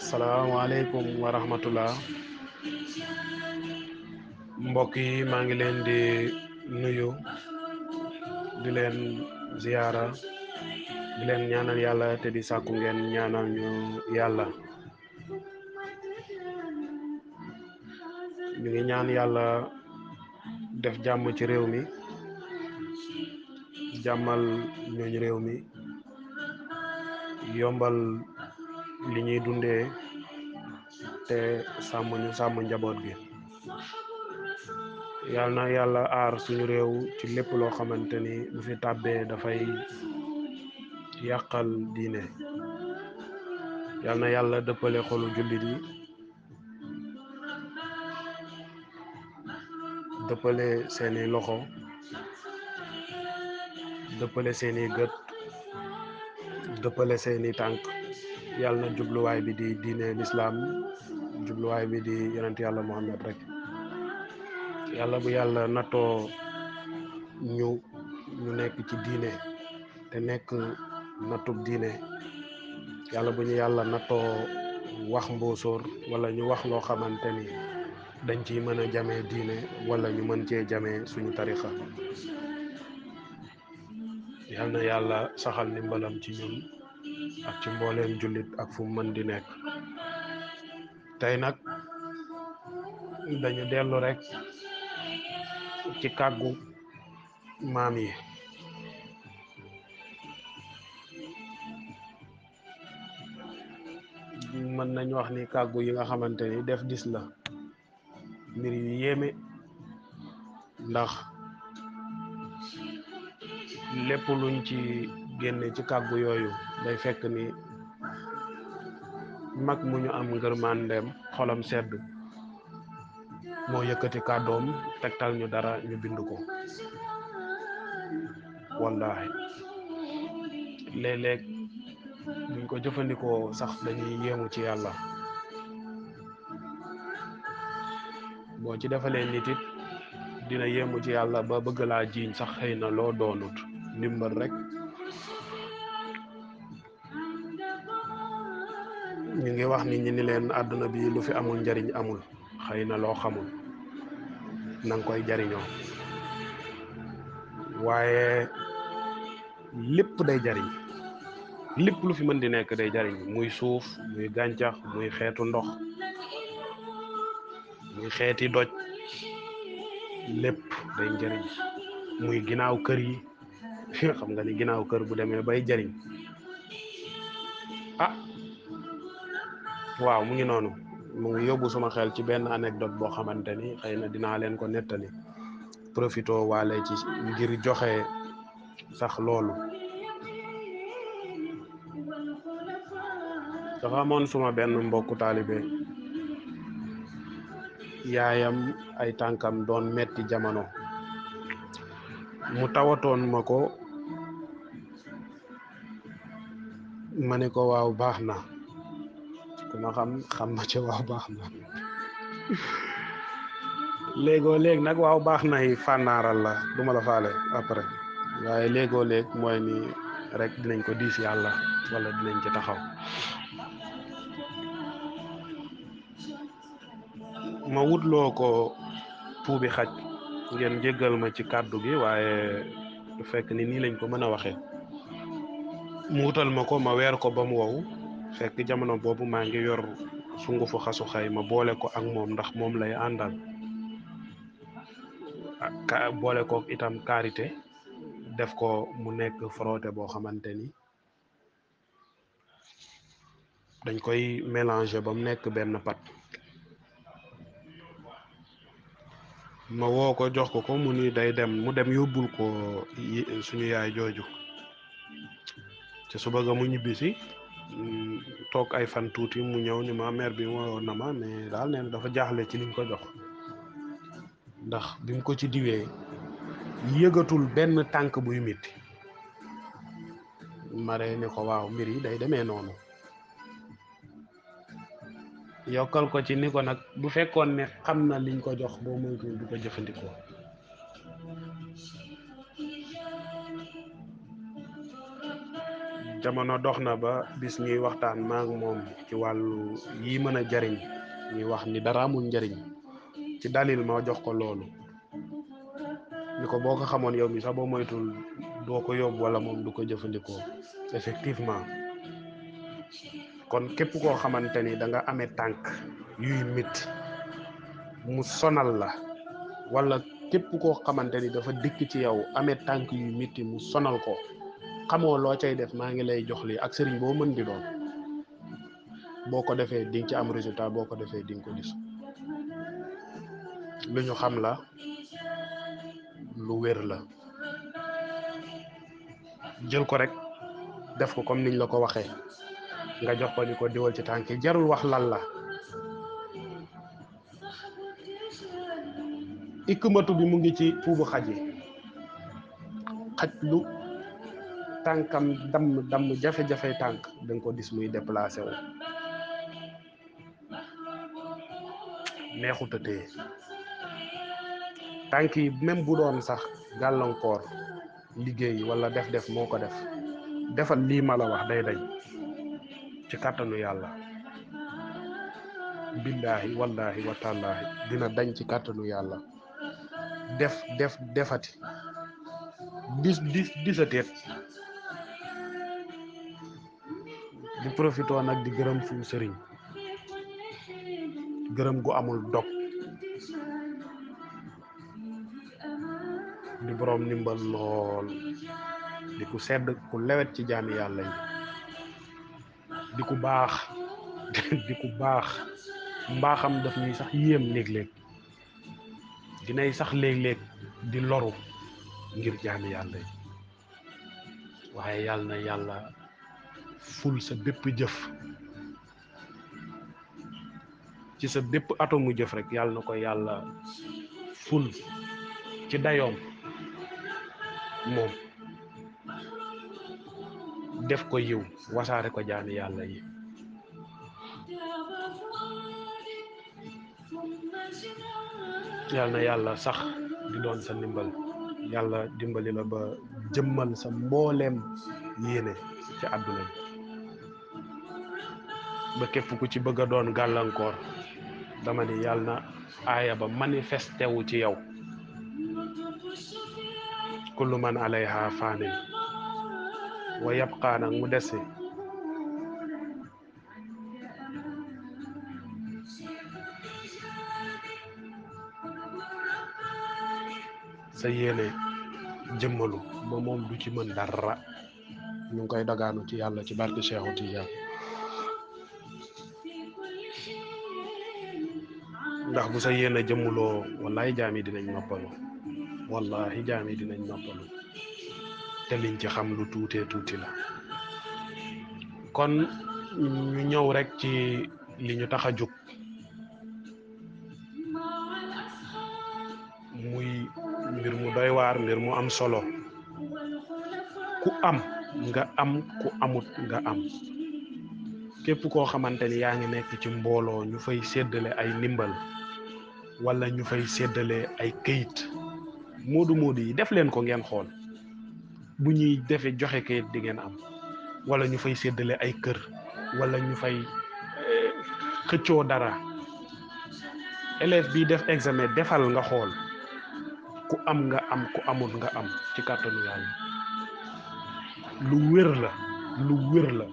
salaamaaleykum wa rahmatullah mbokk yi maa ngi leen di nuyu di leen ziyaara di leen ñaanal yàlla te di sàkku ngeen ñaanal ñu yàlla. ñu ngi ñaan yàlla def jàmm ci réew mi, jàmmal ñooñu réew mi, yombal li ñuy dundee te sàmm njaboot gi. yal na yàlla aar suñu réew ci lépp loo xamante ni bu fi tàbbee dafay yàqal diine. yal na yàlla dëppale xolu jullit yi, dëppale seeni loxo, dëppale seeni gët, dëppale seeni tànk. yal na jubluwaay bi di diine lislaam, jubluwaay bi di yonent yàlla Muhammad rek. yàlla bu yàlla nattoo ñu nekk ci diine te nekk nattub diine, yàlla bu ñu yàlla nattoo wax mbóosóor wala ñu wax loo xamante ni dañ ciy mën a jamee diine wala ñu mën cee jamee suñu tarixa. yal na yàlla saxal ndimbalam ci ñun ak ci mbooleem jullit ak fu mën di nekk. tey nag dañu dellu rek ci kàggu maam yi. mën nañ wax ni kàggu yi nga xamante ni def gis la mbir yu yéeme, ndax lépp luñ ci génne ci kàggu yooyu day fekk ni mag mu ñu am ngërmandeem xolam sedd moo yëkkati kàddoom tegtal ñu dara ñu bind ko. wallaahi léeg-léeg buñ ko jëfandikoo sax dañuy yéemu ci yàlla. boo ci defalee nit it dina yéemu ci yàlla ba bëgg laa jiiñ sax xëy na loo doonut, ndimbal rek. ñu ngi wax nit ñi ni leen àdduna bi lu fi amul njariñ amul, xëy na loo xamul nanga koy jariñoo, waaye lépp day jariñ. lépp lu fi mën di nekk day jariñ, muy suuf, muy gàncax, muy xeetu ndox, muy xeeti doj, lépp day njariñ. muy ginaaw kër yi xam nga ni ginaaw kër bu demee bay jariñ, waaw mu ngi noonu. mu ngi yóbbu suma xel ci benn anecdote boo xamante ni xëy na dinaa leen ko nettali, profito waale ci ngir joxe sax loolu. dafa amoon suma benn mbokku taalibe, yaayam ay tànkam doon metti jamono, mu tawatoon ma ko. ma ne ko waaw baax na, ku ma xam ma ci waaw baax na. léegoo léeg nag waaw baax na yi fànnaaral la, du ma la faale après, waaye léegoo léeg mooy ni rek dinañ ko diis yàlla wala dinañ ci taxaw. ma wutloo ko puubi xaj, ngeen jéggal ma ci kàddu gi, waaye du fekk ni nii lañ ko mën a waxee. mu wutal ma ko, ma weer ko ba mu wow. fekk jamono boobu maa ngi yor sungufu xasu xay, ma boole ko ak moom ndax moom lay àndal, boole ko itam karité, def ko mu nekk frotté boo xamante ni dañ koy mélanger ba mu nekk benn pat. ma woo ko jox ko mu ni day dem, mu dem yóbbul ko suñu yaay jooju. te su bëgg mu ñibbisi toog ay fan tuuti mu ñëw ni ma mère bi woon na ma, mais daal nee na dafa jaaxle ci liñ ko jox, ndax bi mu ko ci diwee yëgatul benn tànk buy metti. mare ni ko waaw mbir yi day demee noonu. yokkal ko ci ni ko nag bu fekkoon ne xam na liñ ko jox boo moytuwul du ko jëfandikoo. jamono dox na ba bis ñuy waxtaan maak moom ci wàllu yi mën a jariñ ñuy wax ni dara amul njariñ ci dalil ma jox ko loolu ni ko boo ko xamoon yow mi sax boo moytul doo ko yóbbu wala moom du ko jëfandikoo effectivement kon képp koo xamante ni da nga amee tànk yuy mit mu sonal la wala képp koo xamante ni dafa dikk ci yow amee tànk yuy mitti mu sonal ko xamoo loo cay def maa ngi lay jox lii ak sëriñ boo mën di doon boo ko defee di nga ci am résultat boo ko defee di nga ko gis lu ñu xam la lu wér la jël ko rek def ko comme niñ la ko waxee nga jox ko ni ko diwal ci tànk yi jarul wax lan la ikmatu bi mu ngi ci puubu xaj yi xaj lu tànkam damm jafe-jafe tànk da nga ko gis muy déplacé wu neexut a téye tànk yi même bu doon sax gàllankoor liggéey wala def moo ko def defal lii ma la wax day dañ ci kàttanu yàlla billaahi wallaahi watallaahi dina dañ ci kàttanu yàlla defati disateet di profitoo nag di gërëm suñu sëriñ gërëm gu amul dog di boroom ndimbal lool di ku sedd ku lewet ci jaami yàlla yi di ku baax di ku baax mbaaxam daf ñuy sax yéem léeg-léeg dinay sax léeg-léeg di loru ngir jaami yàlla yi waaye yàlla na yàlla ful sa bépp jëf ci sa bépp atomu jëf rek yàlla na ko yàlla ful ci dayoom moom def ko yiw wasaare ko jaami yàlla yi yàlla na yàlla sax di doon sa ndimbal yàlla dimbali la ba jëmmal sa mbooleem yéene ci àdduna bi ba képp ku ci bëgg a doon gàllankoor dama ni yàlla na aaya ba manifesté wu ci yow kullu man alayha faanin wa yabqaa nag mu desi sa yéene jëmmalu ba moom du ci mën dara ñu ngi koy dagaanu ci yàlla ci barke Cheikhu Tijaan ndax bu sa yéene jëmmuloo wallahi jaam yi dinañ noppalu wallahi jaam yi dinañ noppalu te liñ ci xam lu tuutee tuuti la kon ñu ñëw rek ci li ñu tax a jóg muy mbir mu doy waar mbir mu am solo ku am nga am ku amut nga am képp koo xamante ni yaa ngi nekk ci mbooloo ñu fay séddale ay ndimbal wala ñu fay séddale ay këyit moodu yi def leen ko ngeen xool bu ñuy defee joxe këyit di ngeen am wala ñu fay séddale ay kër wala ñu fay xëccoo dara élève bi def examen defal nga xool ku am nga am ku amul nga am ci kàttanu yàlla lu wér la lu wér la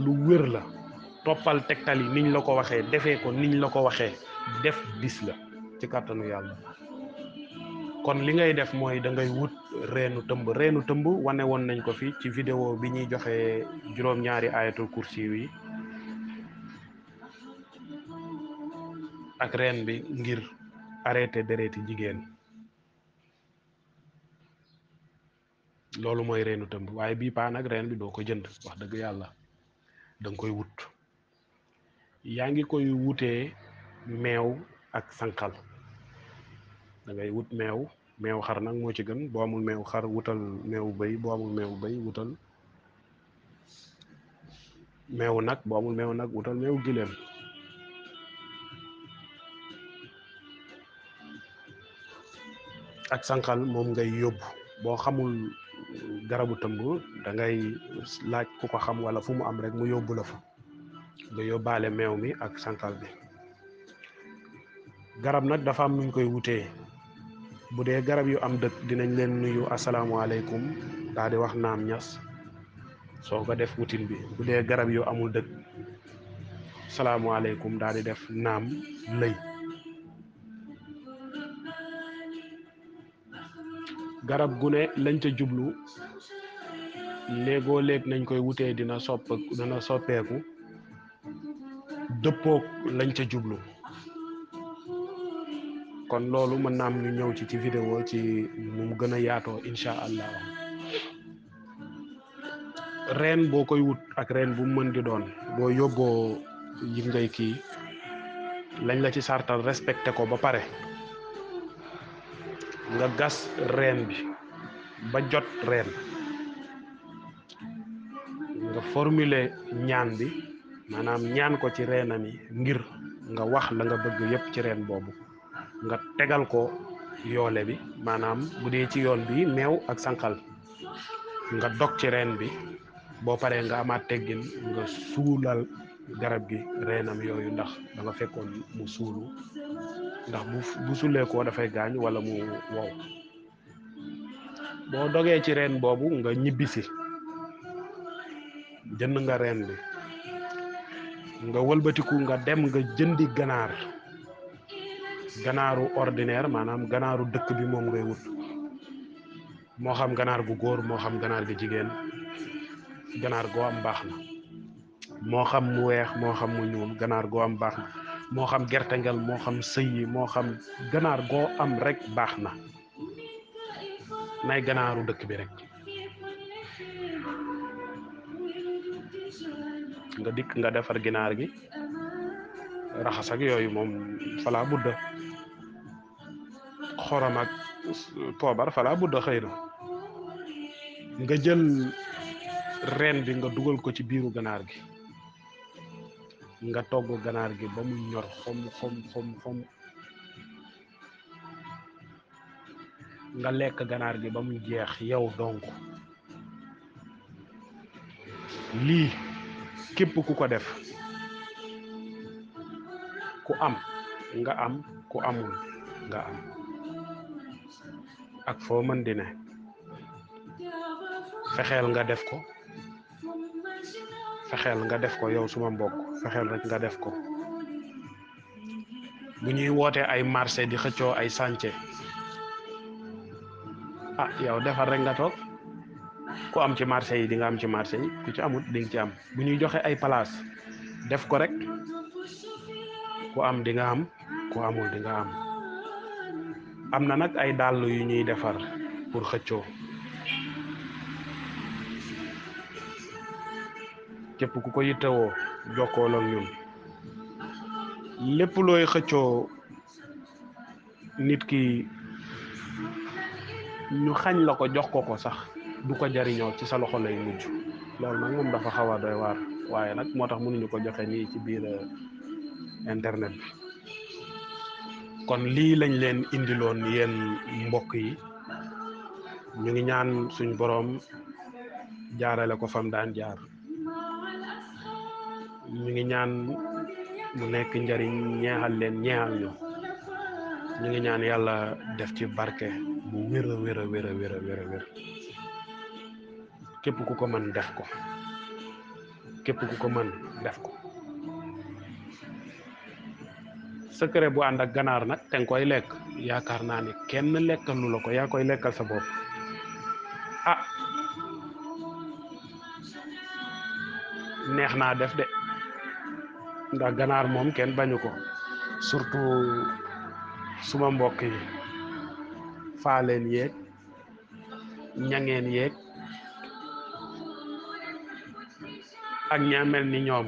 lu wér la toppal tegtal yi niñ la ko waxee defee ko niñ la ko waxee def bis la ci kàttanu yàlla kon li ngay def mooy da ngay wut reenu tëmb wane woon nañ ko fi ci vidéo bi ñuy joxe juróom-ñaari ayatul kursi yi ak reen bi ngir arrêté dereeti jigéen loolu mooy reenu tëmb waaye bii paa nag reen bi doo ko jënd wax dëgg yàlla da nga koy wut yaa ngi koy wutee meew ak sànqal da ngay wut meew xar nag moo ci gën boo amul meew xar wutal meew bëy boo amul meew bëy wutal meew nag boo amul meew nag wutal meew gileem ak sànqal moom ngay yóbbu boo xamul garabu tëmb da ngay laaj ku ko xam wala fu mu am rek mu yóbbu la fa nga yóbbaale meew mi ak sànqal bi. garab nag dafa am nuñ koy wutee. bu dee garab yu am dëkk dinañ leen nuyu asalaamualeykum daal di wax naam ñas soo ko def wutin bi. bu dee garab yu amul dëkk salaamualeykum daal di def naam lëy. garab gu ne lañ ca jublu léegoo léeg nañ koy wutee dina soppeeku dëppook lañ ca jublu. kon loolu mën naam ñu ñëw ci vidéo ci nu mu gën a yaatoo incha allah. reen boo koy wut ak reen bu mën di doon boo yóbboo yi ngay kii lañ la ci sartal respecté ko ba pare nga gas reen bi ba jot reen nga formuler ñaan bi maanaam ñaan ko ci reenam yi ngir nga wax la nga bëgg yépp ci reen boobu nga tegal ko yoole bi maanaam bu dee ci yoon bi meew ak sànqal nga dog ci reen bi boo paree nga amaat teggin nga suulal garab gi reenam yooyu ndax da nga fekkoon mu suulu ndax bu sulee koo dafay gaañ wala mu wow. boo dogee ci reen boobu nga ñibbisi jënd nga reen bi nga wëlbatiku nga dem nga jëndi ganaaru ordinaire maanaam ganaaru dëkk bi moom ngay wut moo xam ganaar gu góor moo xam ganaar gu jigéen ganaar goo am baax na moo xam mu weex moo xam mu ñuul ganaar goo am baax na moo xam gerte ngel moo xam sëy yi moo xam ganaar goo am rek baax na nay ganaaru dëkk bi rek nga dikk nga defar ginaar gi raxas ak yooyu moom fala budda xorom ak poobar fala budda xëy na nga jël reen bi nga dugal ko ci biiru ganaar gi nga togg ganaar gi ba mu ñor xom nga lekk ganaar gi ba mu jeex yow donc lii képp ku ko def ku am nga am ku amul nga am ak foo mën di ne fexeel nga def ko yow suma mbokk fexeel rek nga def ko. bu ñuy woote ay marché di xëccoo ay sànce yow defal rek nga toog ku am ci marché yi di nga am ci marché yi ku ci amut di nga ci am. bu ñuy joxe ay place def ko rek ku am di nga am ku amul di nga am na nag ay dàll yu ñuy defar pour xëccoo képp ku ko yittewoo jokkool ak ñun lépp looy xëccoo nit ki ñu xañ la ko jox ko sax du ko jariñoo ci sa loxo lay mujj loolu nag moom dafa xaw a doy waar waaye nag moo tax mënuñu ko joxe nii ci biir internet bi. kon lii lañ leen indiloon yéen mbokk yi ñu ngi ñaan suñ boroom jaarale ko fam daan jaar ñu ngi ñaan mu nekk njariñ ñeexal leen ñeexal ñu ngi ñaan yàlla def ci barke bu wér a wér képp ku ko mën def ko secret bu ànd ak ganaar nag te nga koy lekk yaakaar naa ne kenn lekkalu la ko yaa koy lekkal sa bopp neex naa def de ndax ganaar moom kenn bañu ko surtout suma mbokk yi faaleen yeeg ñangeen yeeg ak ña mel ni ñoom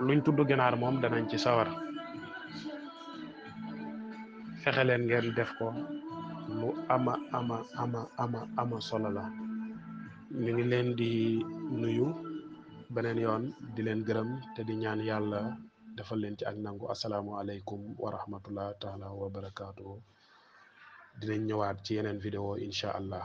luñ tudd ganaar moom danañ ci sawar. fexe leen ngeen def ko lu ama solo la. ñu ngi leen di nuyu beneen yoon di leen gërëm te di ñaan yàlla defal leen ci ak nangu. asalaamualeykum wa rahmatullah taala wa barakaatu. dinañ ñëwaat ci yeneen vidéo incha allah.